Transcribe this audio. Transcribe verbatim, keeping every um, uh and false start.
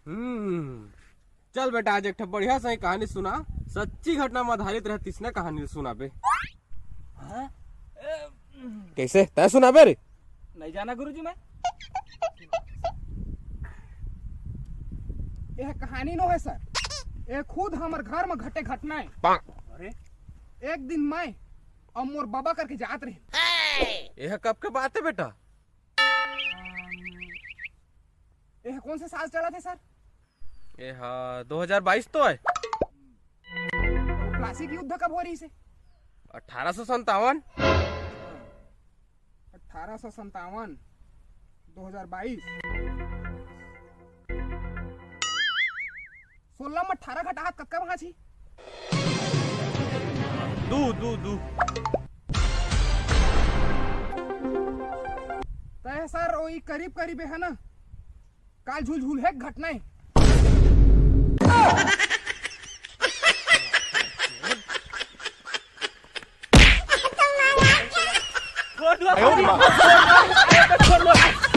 हम्म, चल बेटा, आज एक ठो बढ़िया सही कहानी सुना, सच्ची घटना में आधारित रहे, तिसने कहानी सुनाबे। हाँ? कैसे? तय सुनाबे रे? नहीं जाना गुरुजी मैं। यह कहानी नो है सर, यह खुद हमर घर में घटे घटना है। अरे, एक दिन मैं और मोर बाबा करके जात रहे। यह कब के बात है बेटा? यह कौन से साल चला थे सर? यह दो हज़ार बाईस तो है। प्लासी के युद्ध कब हो रहिस हे? अठारह सौ संतावन। अठारह सौ संतावन, दो हज़ार बाईस। सोलह में अठारह घटात कतका बांची? दू, दू, दू। तय सर, वही करीब करीब है ना। काल झुलझुल हे घटना हे। छोड़ दो। छोड़ दो।